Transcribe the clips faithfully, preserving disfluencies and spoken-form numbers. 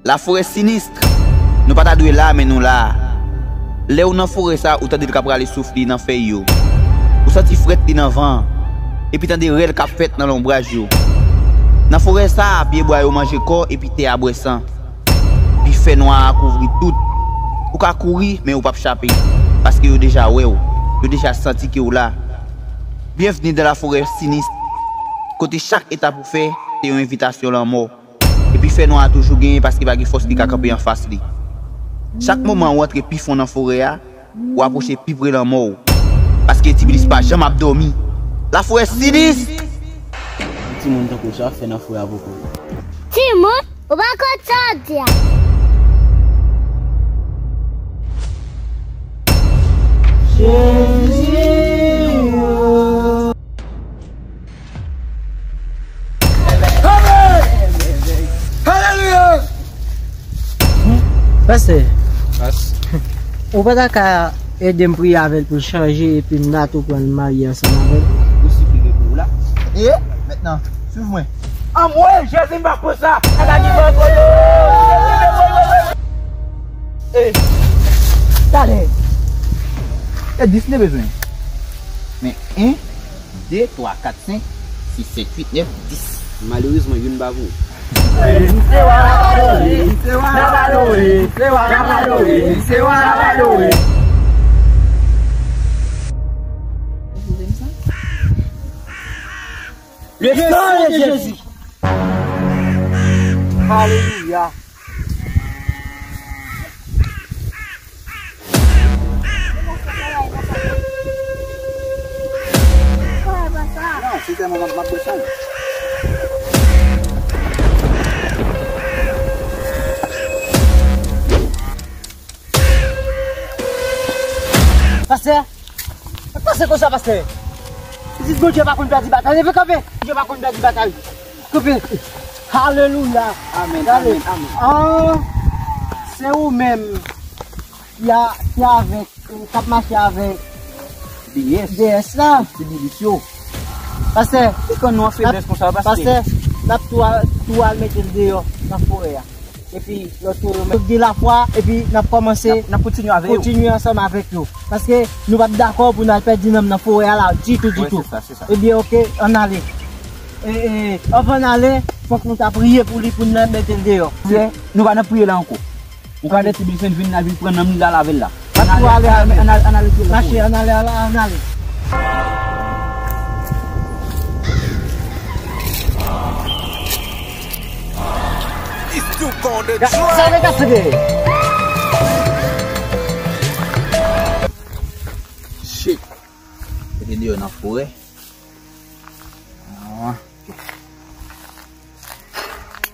Laforè Sinis, nou pa ta dwe la, men nou la. Lè w nan forè sa, ou tande l k ap rale souf li nan fèy yo. Ou santi frèt li nan van an. Epi tande rèl k ap fèt nan lonbraj yo. Nan forè sa, pyebwa yo manje kò epi tè a bwè san. Epi fènwa a kouvri tout. Ou ka kouri, men ou p ap chape. Paske yo deja wè w. Yo deja santi ke w la. Byenvni nan laforè Sinis. Kote chak etap ou fè, se yon envitasyon lanmò. Epi fènwa a toujou genyen paske pa gen fòs ki ka kanpe anfas li. Chak moman ou antre pi fon nan forè a, ou apwoche pi pre lanmò w. Paske Tiblis pa janm ap dòmi. Laforè Sinis! Yon timoun tankou w sa ap fè nan forè a poko. Timoun, ou pa konn sa w di a. Jezi! Amen! Alelouya! Pastè, ou pa ta ka ede m priye avè l pou l chanje epi m ta tou pran l marye ansanm avè l? Ou sipliye pou ou la. E, mentnan, swiv mwen. Anmwe, Jezi, m pa pran sa. Ala ki ban kote. E, talè. E dis li bezwen. Men, en, de, twa, kat, senk, sis, sèt, uit, nèf, dis. Malerezman, youn pa pou ou. Le sang de Jésus. Alelouya. Non, se sèlman m ap, m ap bwè sa. Pastè, pastè konsa, pastè. Pitit Bondye pa konn pèdi batay. Leve kanpe. Bondye pa konn pèdi batay. Kanpe. Alelouya. Amen, amen, amen. Ah, se ou menm ki a, ki avèk, k ap mache avèk D S. D S la. Ti bilis yo. Pastè, e kan nou an feblès konsa, pastè? Pastè, n ap tou al, tou al mete l deyò nan forè a. Epi lòt yo, yo menm gen lafwa, epi n ap kòmanse, n ap, n ap kontinye avè yo, kontinye ansanm avèk yo. Paske nou p ap dakò pou n al pèdi nanm nan forè a la ditou, ditou. Wi, se sa, se sa. Ebyen, oke, ann ale. E, e, anvan n ale, fòk nou ta priye pou li, pou n mete l deyò. Frè, nou pa nan priye la ankò. Ou ka mete Ti Bilsen vin la, vin pran nanm li la, lave l la. Ann ale, ann ale, ann ale, ann ale. Mache, ann ale, ann ale, ann ale. Sa nèg ap fè dèyè? Shit. Mete deyò nan forè. Ah, ok.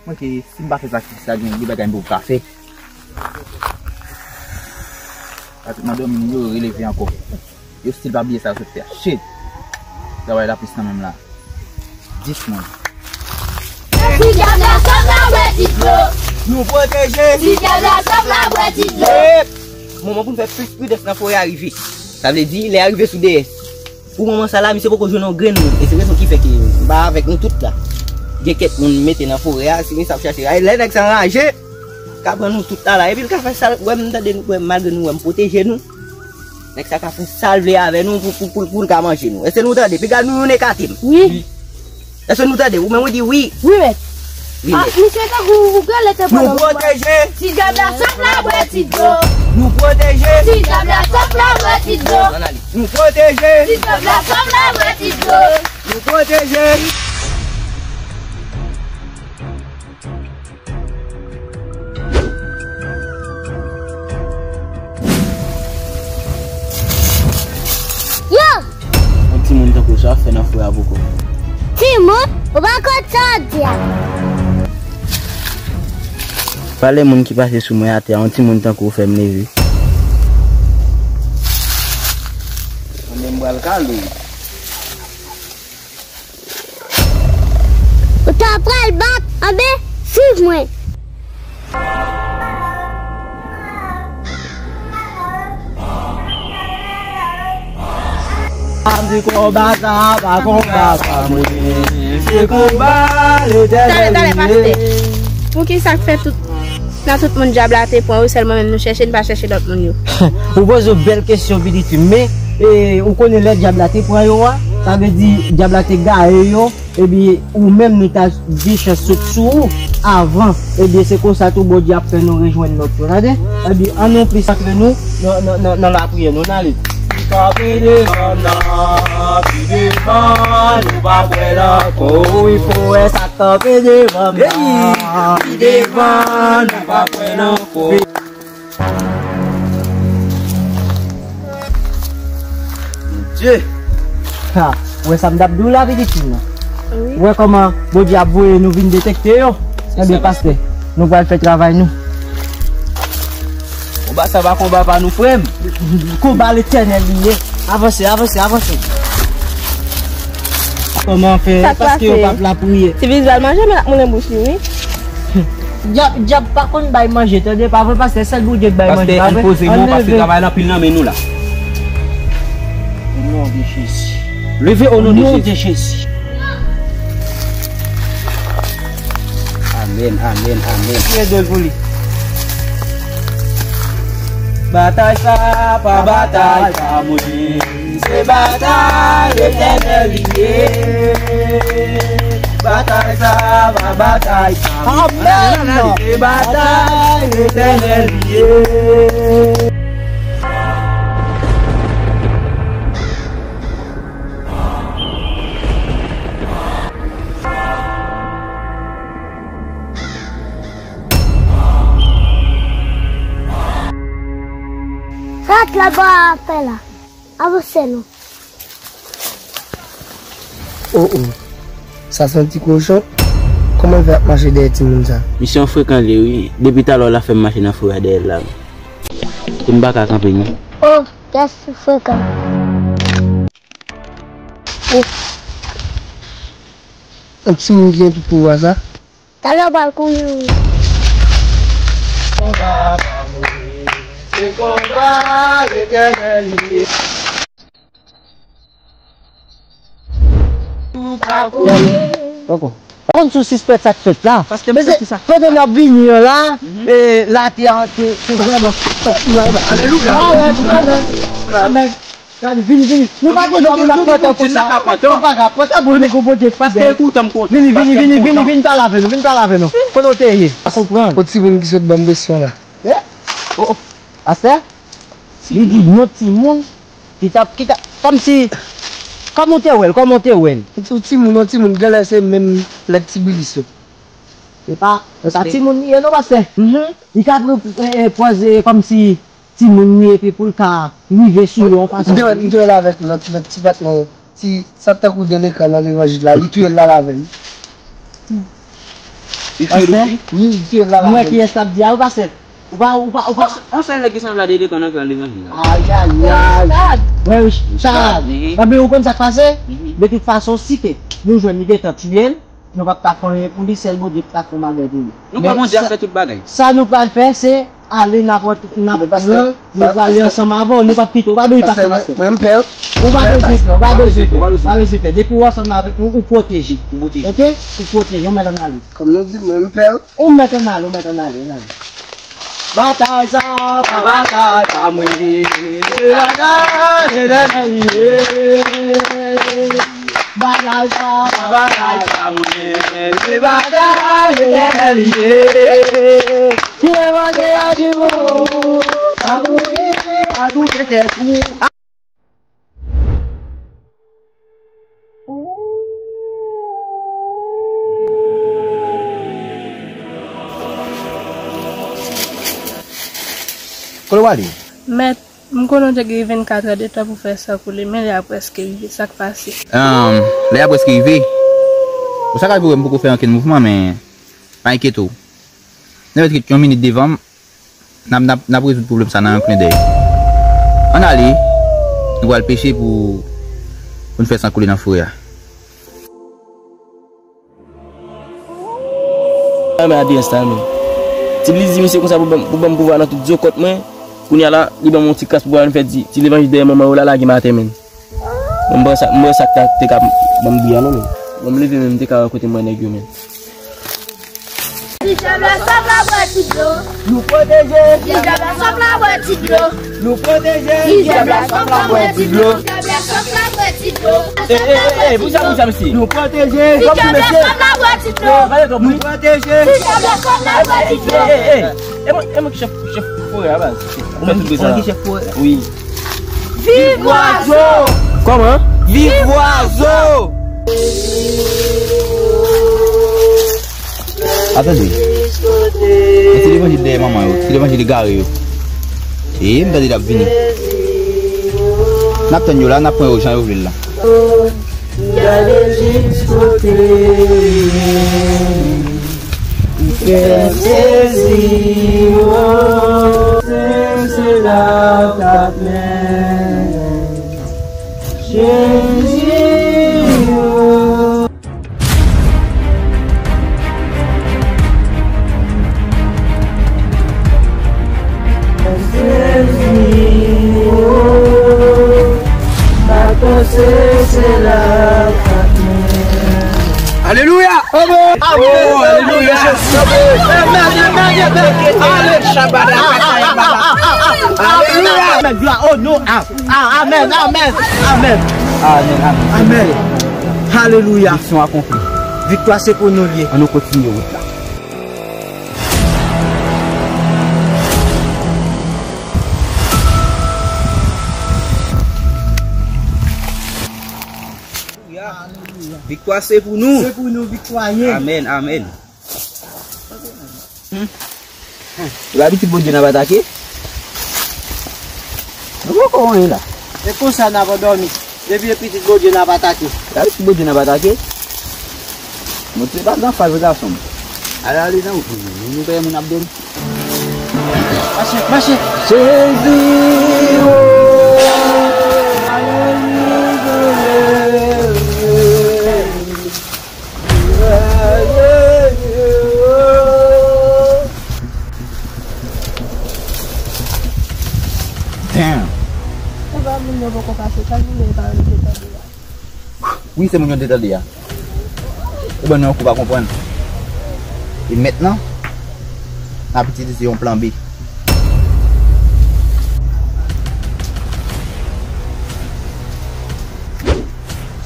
Mwen ke si m pa fè sakrifis la, gen de bagay m poko ka fè. Patrick Mandòmi yo releve ankò. Yo still pa bliye sa yo sot fè a. Shit! Travay la plis kanmenm la. Dis moun. Ti dyab la sòt la bwè ti dlo. Nou pwoteje. Ti dyab la sòt la bwè ti dlo. Moman pou n fè plis pridans nan forè a rive. Sa vle di, lè a rive sou D S. Pou moman sa la, misye poko jwenn yon grenn moun. E se rezon ki fè ke m pa avèk nou tout la. Gen kèk moun mete nan forè a, si misye ap chache. Ay, lè nèg sa anraje, ka pran nou tout la la. Epi l ka fè sa l wè m tande nou, wè m malgre nou wè m pwoteje nou. Nèg sa ka fè sa l vle avè nou pou, pou, pou, pou l ka manje nou. Èske nou tande? Piga nou youn ekate m. Wi. Èske nou tande? Ou menm ou di wi. Wi, mèt. Wi, mèt. Misye tankou ou prale te pran nou. Nou pwoteje. Ti dyab la sòt la bwè ti dlo. Nou pwoteje. Ti dyab la sòt la bwè ti dlo. Nou pwoteje. Ti dyab la sòt la bwè ti dlo. Nou pwoteje. Yo! Yon timoun tankou w sa ap fè nan forè a poko. Timoun, ou pa konn sa w ap di a. Valè moun ki pase sou mwen atè a, yon timoun tankou w fè m leve. Mwen menm m pral kale w. Ou ta pral bat, anben, swiv mwen. Di konba sa pa konba pa mwen. Se konba Letènèl li ye. Talè, talè, pastè. Poukisa k fè tout Nan tout moun dyab la te pran yo, sèl mwen menm nou chèche, n pa chèche lòt moun yo. Ou poze yon bèl kesyon, pitit fi m, men, e, ou konnen lè dyab la te pran yo a, sa vle di dyab la te gaye yo, epi ou menm nou ta gen chans sot sou ou avan. Ebyen, se konsa tou Bondye ap fè nou rejwenn lòt yo, tande? Ebyen, ann nou plis antre nou nan, nan, nan, nan lapriyè, nou, n ale. Kanpe devan m nan, pi devan, nou p ap wè l ankò. Wi, fò wè sa kanpe devan m nan. Pi devan, nou p ap wè l ankò. Bondye! Ha, ou wè sa m t ap di w la, pitit fi m nan? Wi. Ou wè kòman Bondye ap voye nou vin detekte yo? Ebyen, pastè, nou pral fè travay nou. Konba sa pa konba pa nou, frè m. Konba Letènèl li ye. Avanse, avanse, avanse. Kòman fè? Sa k pase? Paske yo p ap lapriyè. Ti Vizal manje, men l ap moulen bouch li, wi. Dyab, dyab pa konn bay manje, tande, pa vre, pastè, sèl Bondye k bay manje, pa vre? Pastè, ann poze nou, paske travay la anpil nan men nou la. O non de Jezi. Leve o non de Jezi. Amèn, amèn, amèn. Priye de l pou li. Batay sa pa batay pa mwen, se batay Letènèl li ye. Batay sa pa batay pa mwen, se batay Letènèl li ye. Sa k la ba apè la. Avanse non. Oh, oh. Sa se yon ti kochon. Kòman l fè ap mache dèyè timoun sa? Misye yon frekan li ye, wi. Depi talè w la fè m mache nan forè a dèyè l la, wi. E m pa ka kanpe, non. Oh, kès frekan. Oh. Yon timoun ki gen tout pouvwa sa. Talè w pral konnen wi. Konba pa mouri, se konba Letènèl li ye. Ou pa kouri. Poko. Pa konn si w sispèk sa k fèt la. Paske m santi sa. Pandan n ap vini an la, e, latè an te, te vrèman. Alelouya. Amèn, amèn, amèn. Gade, vini, vini. Nou pa gen dwa pou n ap pran tan konsa. Nou pa ka pran tan pou nou gon Bondye fidèl. Paske kontan m kontan. Vini, vini, vini, vini, vini pale avè nou, vini pale avè nou. Kote w te ye? Pa konprann. O timoun ki sot ban m presyon la. Eh? Oh, oh. Pastè? Li di yon timoun ki t ap, ki t ap, kòmsi, kòman w te wè l, kòman w te wè l? Yon timoun, yon timoun, genlè se menm lè Tibilis yo. Se pa, se pa timoun li ye non, pastè. Mhm. Li ka pran, eh, eh, pòz, eh, kòmsi timoun li epi pou l ka rive sou yo yon fason. M te wè, m te wè l avèk lòt, lòt ti patnè, ti, sa tankou de lekan nan levanjil la, li touye l la avè l. Li touye l osi? Wi, li touye l la avè l. Mwen kiyès t ap di a, wi, pastè. Ou pa, ou pa, ou pa. On sèl nèg ki sanble a de lekan nan levanjil la. Ay, ay, ay. Chad! Wè, wi, Chad. Chad, wi. Ebyen, ou konn sa k pase? Mhm. De tout fason, si ke nou jwenn li gentan touye l, nou p ap ka fè anyen pou li, sèl Bondye ki ka fè yon bagay pou li. Nou kwè Bondye ap fè tout bagay. Sa nou pral fè, se ale n ap, n ap pran, nou prale ansanm avè w, nou p ap kite w, pa bezwen pase pastè. Mwen, m pè. Ou pa bezwen pè, ou pa bezwen pè, ou pa bezwen pè. Depi w ansanm avèk nou, ou pwoteje. Ou pwoteje. Oke? Ou pwoteje, ou mèt ann ale. Kòm nou di, mwen, m pè. Ou mèt ann ale, ou mèt ann ale, ann ale. Batay sa, pa batay pa mwen, se batay Letènèl li ye. Batay sa, pa batay pa mwen, se batay Letènèl li ye. Ki levante a di ou, pa mouri, pa touche tèt ou. Kote w ale? Mèt, m konnen w te gen vennkat è de tan pou fè san koule, men lè a prèske rive, sa k pase? Ahn, lè a prèske rive. Ou sa ka rive wè m poko fè ankenn mouvman, men pa enkyete w. Nan mèt yon minit devan m, n ap, n ap, n ap rezoud pwoblèm sa nan yon klendèy. Ann ale, nou pral peche pou, pou n fè san koule nan forè a. Mwen renmen Adriyans la, men. Ti Bliz di misye konsa pou ban m, pou ban m pouvwa nan tout zo kòt mwen. Kounye a la, li ban m yon ti kras pouvwa, li fè di, ti levanjil dèyè manman yo la, lage m atè, men. Mwen, m pa wè sa, m pa wè sa k ta, te ka ban m bri a non, men. Bon, m leve, men m te ka wè kote m wè nèg yo, men. Ti dyab la sòf la bwè ti dlo. Nou pwoteje. Ti dyab la sòf la bwè ti dlo. Nou pwoteje. Ti dyab la sòf la bwè ti dlo. Ti dyab la sòf la bwè ti dlo. E, e, e, e, pou sa, pou sa, mesye. Nou pwoteje. Ti dyab la sòf la bwè ti dlo. Nou pwoteje. Ti dyab la sòf la bwè ti dlo. E, e, e, e mwen, e mwen ki chèf, chèf forè a, baz. Ou menm ki chèf forè? Wi. Viv Wazo! Kòman? Viv Wazo! Atande. E ti levanjil dèyè manman yo, ti levanjil egare yo. E m tande l ap vini. N ap tann yo la, n ap pran yo jan yo vle l la. Gade jis kote li ye. Ou fè m sezi, o. Se, se la w t ap mennen. Jezi, o. Alelouya! Amen! Amen! Alelouya! Amen! Amen! Amen! Amen! Alelouya! Amen! Glwa o non a. Ah, amen, amen, amen. Amen, amen. Amen. Alelouya. Misyon akonpli. Viktwa se pou nou li ye. Ann nou kontinye wout la. Viktwa se pou nou. Se pou nou viktwa ye. Amen, amen. Hmm. Ou pa pitit Bondye n ap atake? Nou poko anyen la. E konsa n ap dòmi. Depi e pitit Bondye n ap atake. Ou pa pitit Bondye n ap atake? Montre pa nan faz gason. Ale, ale nan wout nou. Nou peye moun ap dòmi. Mache, mache. Jezi, oh. Damn. Wi, se moun yo te tande a. Ou ban nou yon kou pa konprann. E mentnan, n ap itilize yon plan B.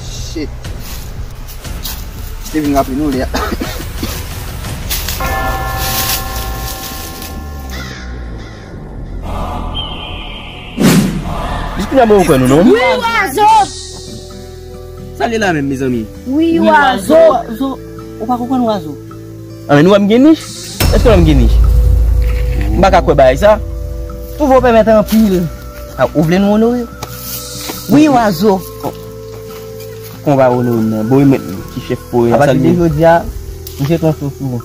Shit. Te vin raple nou lè a. Jis kounye a mwen kwè nou, non? Wi, Wazo! Sa l ye la menm, mezanmi? Wi, Wazo! Wazo, ou pa konprann Wazo? A, men nou wè m gen nich? Èske w wè m gen nich? M pa ka kwè bagay sa. Twouve w pèmèt anpil. A, ou vle nou onore w? Wi, Wazo. Kòman w pa onore m nan? Bon, e mwen ki chèf forè a, sa l ye? Apati de jodi a, m jete yon so sou ou.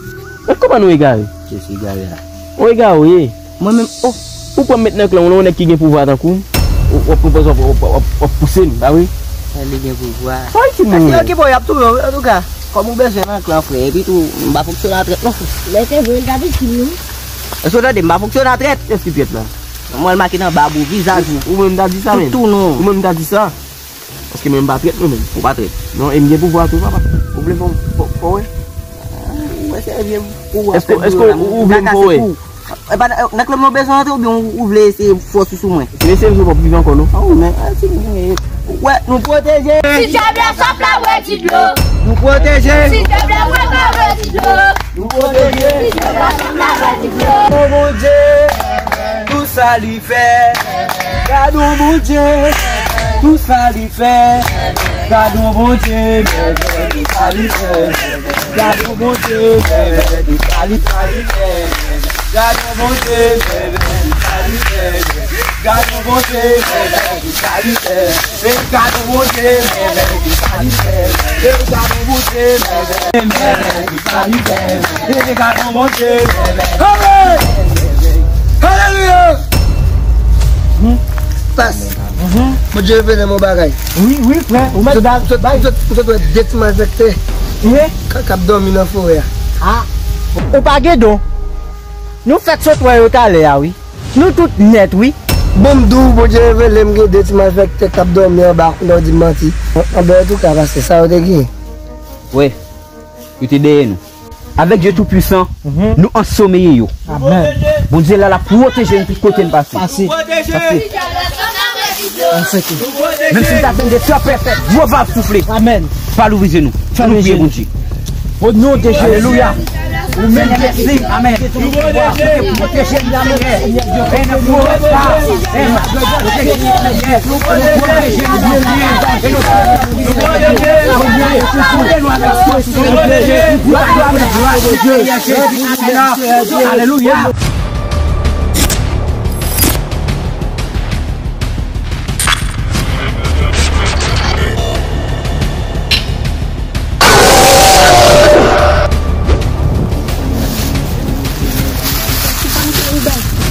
Men kòman nou egare? Kiyès egare a? Ou egare w ye. Mwen menm, oh, ou pran m met nan klan w, non, yon nèg ki gen pouvwa tankou w, w ap pran pòz w ap, w ap, w ap, w ap pouse m, pa vre? Sa li gen pouvwa? Sa itil nou ye. Yo ki bon, y ap touye w, antouka, kòm ou bezwen nan klan, frè, epi tou, m pa fonksyone a trèt, non, frè. Lè se vre, l t ap itil nou. Èske w tande, m pa fonksyone a trèt. Kiyès ki trèt la? Mwen, l make nan bab ou, vizaj ou. Ou menm ta di sa, menm. Tout tou, non. Ou menm ta di sa. Paske mwen m pa trèt mwen menm. Ou pa trèt. Non, e m gen pouvwa tou, papa. Ou vle fè w, fè w, fè w wè? Ou wè se vye pouvwa. Èske, èske ou, ou vle m fè w wè? E pa nan, nan klan mwen w bezwen antre oubyen ou, ou vle eseye fòs ou sou mwen? Se eseye m sou w p ap rive ankò non. An wi, men, a, si nou, wè, nou pwoteje. Si dyab la sòf la bwè ti dlo. Nou pwoteje. Si dyab la sòf la bwè ti dlo. Nou pwoteje. Si dyab la sòf la bwè ti dlo. Bon Bondye, tout sa li fè. Gad on Bondye, tout sa li fè. Gad on Bondye, mèvèy, tout sa li fè. Gad on Bondye, mèvèy, tout sa li fè. Gad on Bondye, mèvèy, tout sa li fè. Gad on Bondye, mèvèy, tout sa li fè. E gad on Bondye, mèvèy, tout sa li fè. E gad on Bondye, mèvèy, tout sa li fè. E gad on Bondye, mèvèy. Amen! Alelouya! Pas. Bondye revele m yon bagay. Wi, wi, frè. Ou mèt bay. M sot wè de ti malfektè k ap dòmi nan forè a. A, ou pa gen don. Nou fèk sot wè yo talè a, wi. Nou tout nèt, wi. Bon, m di w, Bondye revele m gen de ti malfektè k ap dòmi anba, kounye a w di m manti. Anben, antouka, pastè, sa yo te gen? Wi. Yo te dèyè nou. Avèk Dye Toupisan, nou ansomeye yo. Amèn. Bondye la, l ap pwoteje n tout kote n pase. Pase. Pase. Menm si n ta tann de tan pèfèk, gwo van ap soufle. Amèn. Pa louvri je nou. Nou priye Bondye. O non de Jezi. Alelouya. Ou menm, Senyè, mèsi. Amèn. Ou te pwoteje n, Senyè. Pè, nan pwofèt sa. Pè, pwoteje n, Senyè. Pwoteje n, Senyè. E nou, nou, nou, nou, nou, nou, nou, nou, nou, nou, Alelouya.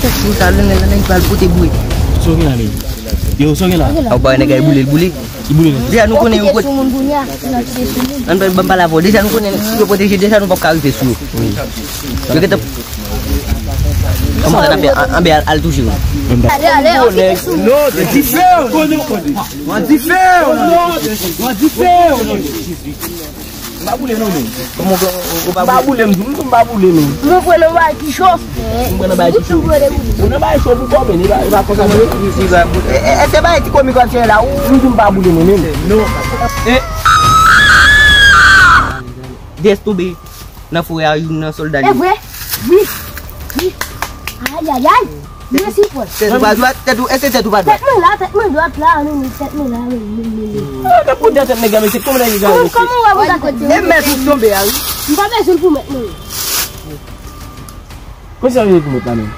Tèt moun sa, lè nèg pral pote bouyi. Sa w gen la menm? Yo, sa w gen la? Aw, ba nèg la boule, l boule. Deja nou konnen yo pwoteje. Ann ban m pale avè w. Deja nou konnen si yo pwoteje, deja nou p ap ka rive sou yo. Yo gentan kòmanse tape anbè al, al touche yo. Ale, ale, ale. Dife, konnen w konnen. Mwen dife, mwen dife. M pa boule non, men. Kòman w, ou pa boule? M pa boule, m di w, m pa boule, men. Mwen pran nan bagay ki cho. M pran nan bagay ki cho. Ou nan bagay cho pou kò, men, e pa, e pa konsa, men. Li, li va boule. E, e, e, se bagay ti komik w ap fè la, ou, m di w m pa boule, men, men. Non. E. Dèyè tonbe nan forè a, youn nan sòlda li. E vre? Wi. Wi. Ayayay. Mwen si pwen. Tèt ou pa dwat, tèt ou, èske tèt ou pa dwat? Tèt mwen la, tèt mwen dwat la, men, men, tèt mwen la, men, men, men, men. Ah, tèt mwen dwat, tèt nèg la, men, se kòman nèg la, men, se. Kòman w wè mwen ka tèt mwen? E mèt ou tonbe a, wi. M pa bezwen l pou mèt mwen. Kòman sa vle pou mèt la, men?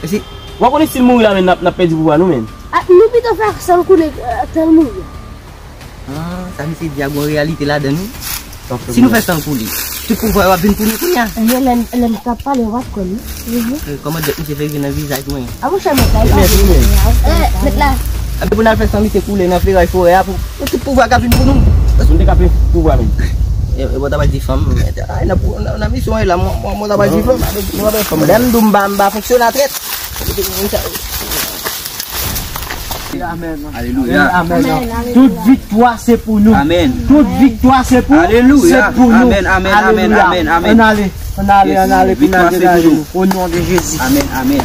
Èske w konnen si l mouri la, men, n ap, n ap pèdi pouvwa nou, men. Ah, nou pito fè san l koule, euh, tan l mouri. Ah, sa misye di a gon reyalite ladan l wi. Si nou fè san l koule, tout pouvwa yo ap vin pou nou kounye a. Lè, lè, lè m t ap pale, w ap kwè m. Eh, kòman dèk misye fè rive nan vizaj mwen? A monchè, mèt la, e pa vre. Eh, mèt la. Anben pou n al fè san misye koule nan feray forè a pou, pou tout pouvwa k ap vin pou nou. Moun te ka plen pouvwa menm. E, e, mwen ta pral di fanm, ay, nan, nan, nan misyon e la, mwen, mwen, mwen ta pral di fanm. Lè m di w m pa, m pa fonksyonatè. Alelouya. Amèn. Tout viktwa se pou nou. Amèn. Tout viktwa se pou, se pou nou. Alelouya. Amèn, amèn, amèn, amèn, amèn. Ann ale, ann ale, ann ale pou n al degaje nou. O non de Jezi. Amèn, amèn.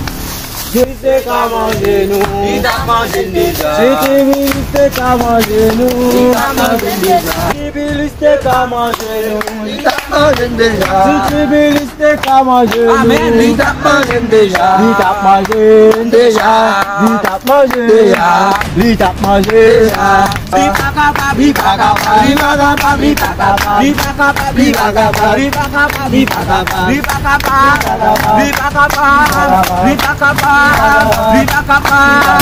Li te ka manje nou. Li t ap manje n deja. Si Tibilis te ka manje nou. Li t ap manje n deja. Tibilis te ka manje nou. Li t ap manje n deja. Si Tibilis te ka manje nou. Amèn. Li t ap manje n deja. Li t ap manje n deja. Li t ap manje. Deja. Li t ap manje. Deja. Li pa kapab, li pa kapab, li pa kapab, li pa kapab, li pa kapab, li pa kapab, li pa kapab, li pa kapab, li pa kapab, li pa kapab, li pa kapab,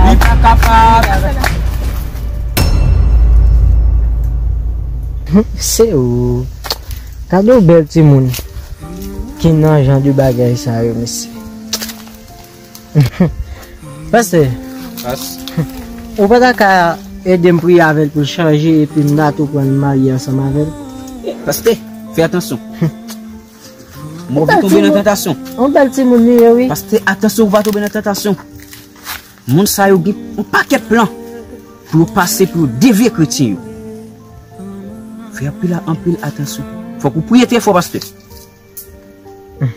li pa kapab. Se ou. Gade yon bèl timoun ki nan jan de bagay sa yo, mesye. Pastè, ou pa ta ka ede m priye avè l pou l chanje epi m ta tou pran l marye ansanm avè l? Pastè, fè atansyon. Mwen pa tonbe nan tantasyon. Yon bèl timoun li ye, wi. Pastè, atansyon, ou pa tonbe nan tantasyon. Moun sa yo gen yon pakèt plan pou yo pase, pou yo devye kretyen yo. Fè anpil, anpil atansyon. Fòk ou priye trè fò, pastè.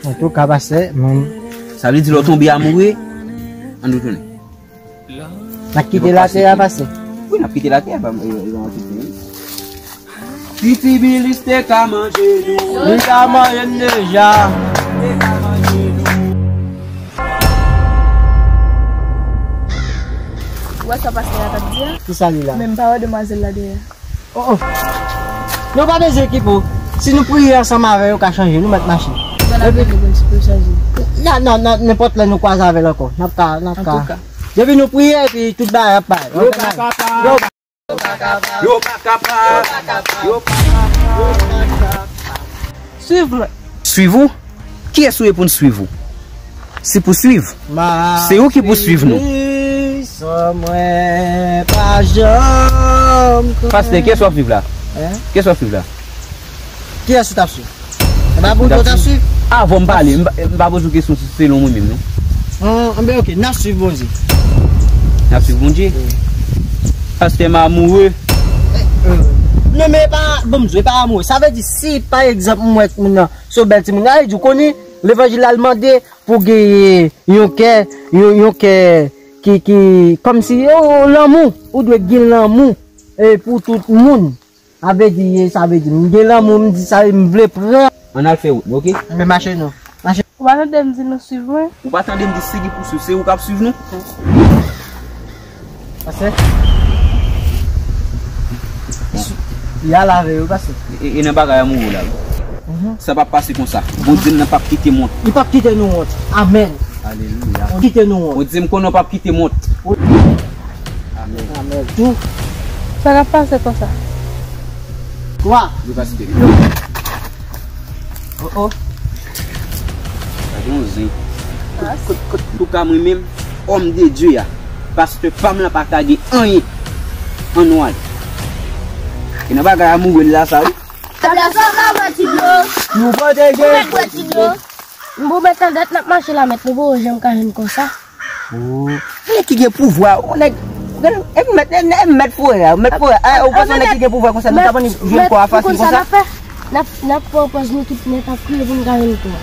Antouka, pastè, mwen. Sa vle di lè w tonbe amoure, ann retounen. N ap kite latè a, pastè? Wi, n ap kite latè a, pa, e, e, ann retounen. Si Tibilis te ka manje nou. Li ka manje n deja. Ou wè sa pastè a t ap di a? Kisa li la? Men m pa wè demwazèl la dèyè. Oh, oh. Nou pa bezwen ekipe w. Si nou priye ansanm avè yo, ka chanje, nou mèt mache. Nan, nan, nan, nenpòt lè nou kwaze avè l ankò. N ap ka, n ap ka. Antouka. Depi nou priye, epi tout bagay ap bay. Yo pa kapab. Yo pa kapab. Yo pa kapab. Yo pa kapab. Swiv mwen. Swiv ou? Kiyès ou ye pou n swiv ou? Se pou swiv. Se ou ki pou swiv nou. San mwen pa janm konn. Pastè, kiyès w ap swiv la? Hein? Kiyès w ap swiv la? Kiyès ou t ap swiv? E pa Bondye w t ap swiv? Avan m pale, m pa, m pa poze w kesyon selon mwen menm, non. An, anben, ok, n ap swiv Bondye. N ap swiv Bondye? Wi. Pastè, m amoure. Eh, euh. Non, men e pa, bon, m di w, e pa amoure. Sa vle di, si, pa egzanp, m wè moun nan se yon bèl timoun, sa vle di, w konnen, levanjil la, l mande pou genyen yon kè, yon, yon kè ki, ki, kòmsi, yon, yon lanmou. Ou dwe gen lanmou, e, pou tout moun. Sa vle di, sa vle di, m gen lanmou, m di sa, m vle pran. Ann al fè wout nou, oke? Men mache nou. Mache. Ou pa tande m di nou swiv mwen? Ou pa tande m di se li pou swiv, se ou k ap swiv nou? Pastè. Y al avè yo, pastè. E, e nan bagay amoure la, wi. Mhm. Sa p ap pase konsa. Bondye m nan p ap kite m wont. Li p ap kite nou wont. Amèn. Alelouya. Li p ap kite nou wont. Bondye m konnen w p ap kite m wont. Amèn. Amèn. Tou. Sa k ap pase konsa? Kwa? Li pastè. Oh, oh. Gade yon zen. Kot, kot, kot, antouka, mwen menm, òm de Dye a, pastè pa m lan pa ka gen anyen an nou ale. E nan bagay amoure la sa, wi. Tabla sa, m ap bwè ti dlo. Nou pote gen. M ap bwè ti dlo. M pou mèt nan dèt n ap mache la, mèt, nou poko janm ka jwenn konsa. Oh. Nèg ki gen pouvwa, oh, nèg, e mèt, e mèt forè a, mèt forè a, ou panse yon nèg ki gen pouvwa konsa, nou t ap annik jwenn kò a fasil konsa? N ap, n ap pran pòz nou tout nèt ap kriye pou nou ka jwenn kò a.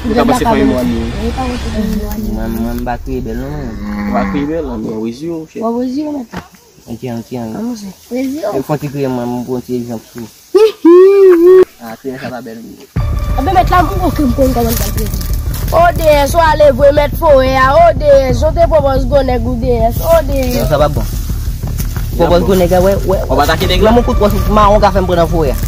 Ou ka panse fanmi mwen li. Mwen, mwen, m pa kriye bèl non, mwen. Ou pa kriye bèl, mwen, w ap reziye w, chè. W ap reziye w, mèt. Anti, anti, anti. Ann monte. Reziye w. Fò ti kriye, mwen, m pran ti egzanp sou. Ah, kriye sa pa bèl. Enben, mèt la, m, oke, m konn kòman m pral kriye. O D S, w ale vre, mèt forè a, O D S, yo te pwopòz gwo nèg, O D S, O D S. Non, sa pa bon. Pwopòz gwo nèg a, wè, wè. W ap atake nèg la? Yon kout wòch mawon ka fè m pran nan forè a.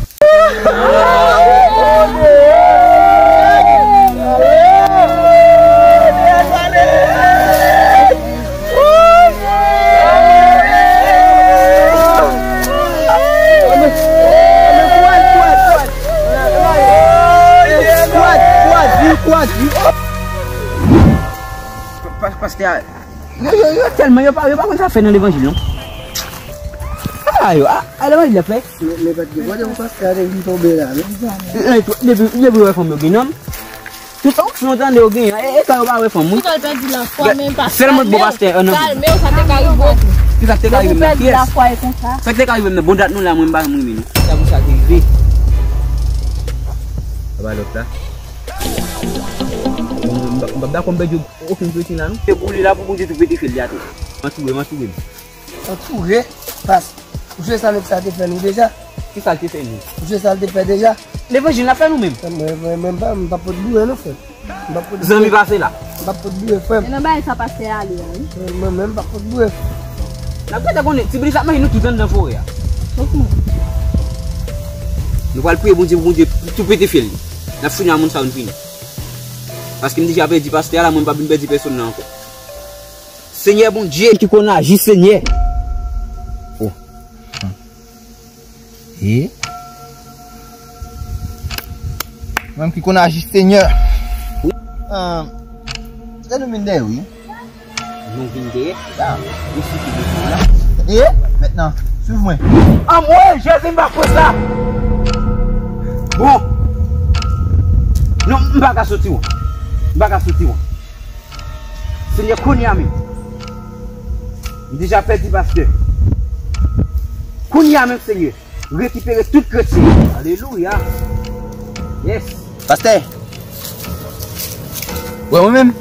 Pastè a, yo, yo, yo tèlman, yo pa, yo pa konn sa fè nan levanjil, non. A, yo, a, a, levanjil ap fè. Men, men, pastè a te vin tonbe la, non? Depi, depi, depi wè fanm yo gen nonm. Tout onksyon w tande yo genyen, e, e sa yo pa wè fanm, wi. Tout al pèdi lafwa, men pa. Sèlman bon pastè, an, nan. Kalme w, sa te ka rive w tou. Kisa k te ka rive m nan? Kiyès? Sa k te ka rive m nan? Bon dat nou la, mwen m pa janm renmen nou. Sa pou sa te rive. Sa pa lòt la. M, m, m p ap dakò m pèdi okenn kretyen la, non. Se pou li la, pou Bondye tou pete fè l, li atè. Antoure m, antoure m. Antoure, pas. Ou sonje sa nèg sa te fè nou deja? Kisa l te fè nou? Ou sonje sa l te fè deja? Levanjil n ap fè nou menm. Mwen, mwen, mwen pa, m pa pot boure non, frè. M pa pot boure. Zanmi pase la. M pa pot boure, frè. E nan bagay sa pastè ale a, wi. Mwen, mwen, mwen pa pot boure. N ap gentan konnen, ti bri sa ap manje nou tout anndan forè a. Oke. Nou pral priye Bondye pou Bondye tou pete fyèl li. N ap fini a moun sa yo, n fini. Paske m deja pèdi pastè a la, mwen m p ap vin pèdi pèsonn nan ankò. Senyè Bondye ki konn aji, Senyè. Oh. E? Mwen ki konn aji, Senyè. Wi. Ah, lè nou vin dèyè, wi. Nou vin dèyè? Ya. Ou sou ki vin la? E? Mentnan, swiv mwen. Anmwey, Jezi, m pa kwè sa. Bon. Non, m pa ka soti, wi. M pa ka soti, wi. Senyè, kounye a menm, m deja pèdi pastè. Kounye a menm, Senyè, rekipere tout kretyen. Alelouya. Yes. Pastè. Wè mwen menm.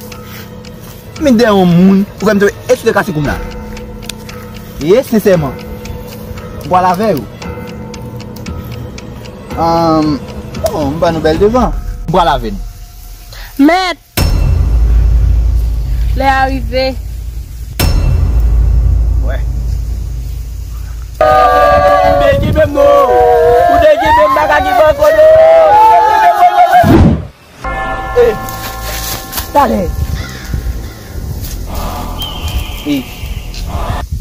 Men dèyè yon moun, ou fè m tonbe esou de kase koum la. E sensèman, m pral avè yo. Ahn, bon, m ba nou bèl devan. M pral avè nou. Mèt! Lè a rive. Wè. Ou te kenbe m non. Ou te kenbe m, m pa ka kenbe ankò non. E, talè. E.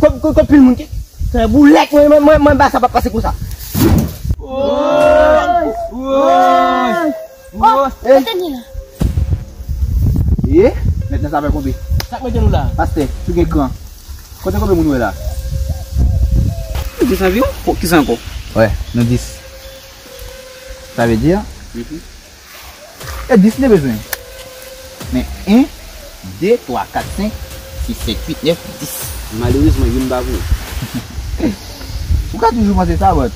Kòb, kòb, kòb pil moun ki fè boulèt, mwen, mwen, mwen, mwen, ba sa pa pase konsa. Woy! Woy! Oh, kote ni la? Ye, mentnan sa fè konbe. Sa k mete nou la? Pastè, si w gen kran. Kote konbe moun ou wè la? Nou dis anviwon? Ko-, kisa ankò? Wè, nou dis. Sa vle di, mhm, e dis nou bezwen. Men en, de, twa, kat, senk, sis, sèt, uit, nèf, dis. Malerezman, youn pa pou ou. Ou ka toujou panse sa, but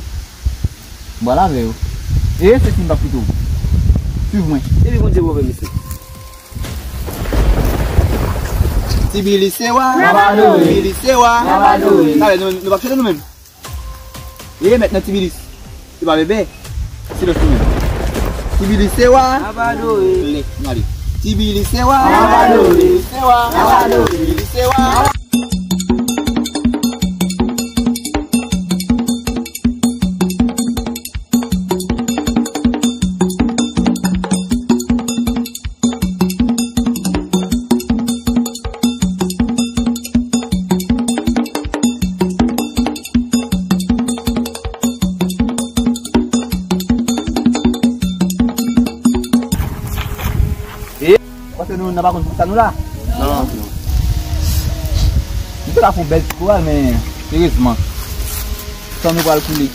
M pral avè yo. E se si m p ap kite w. Swiv mwen. Epi Bondye pwovè misye. Tibilis se wa. N ap adore. Tibilis se wa. N ap adore. Talè, nou, nou p ap chante nou menm. E mèt nan Tibilis. Se pa bebe. Silans nou menm. Tibilis se wa. N ap adore. Lè, n ale. Tibilis se wa. N ap adore. Tibilis se wa. N ap adore. Tibilis se wa. E, paske nou, nou pa konn pou sa nou la. Non. Nou te ka fè yon bèl ti koral, men erezman, san nou pral koule.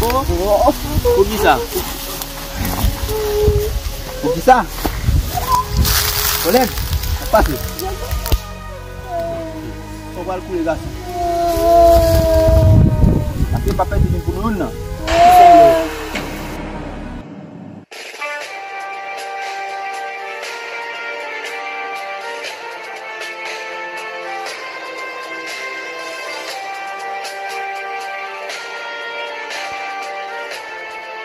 Poukisa? Poukisa? Kolèg, sa k pase? San pral koule, gason. Paske pa pèdi vin pou nou youn nan.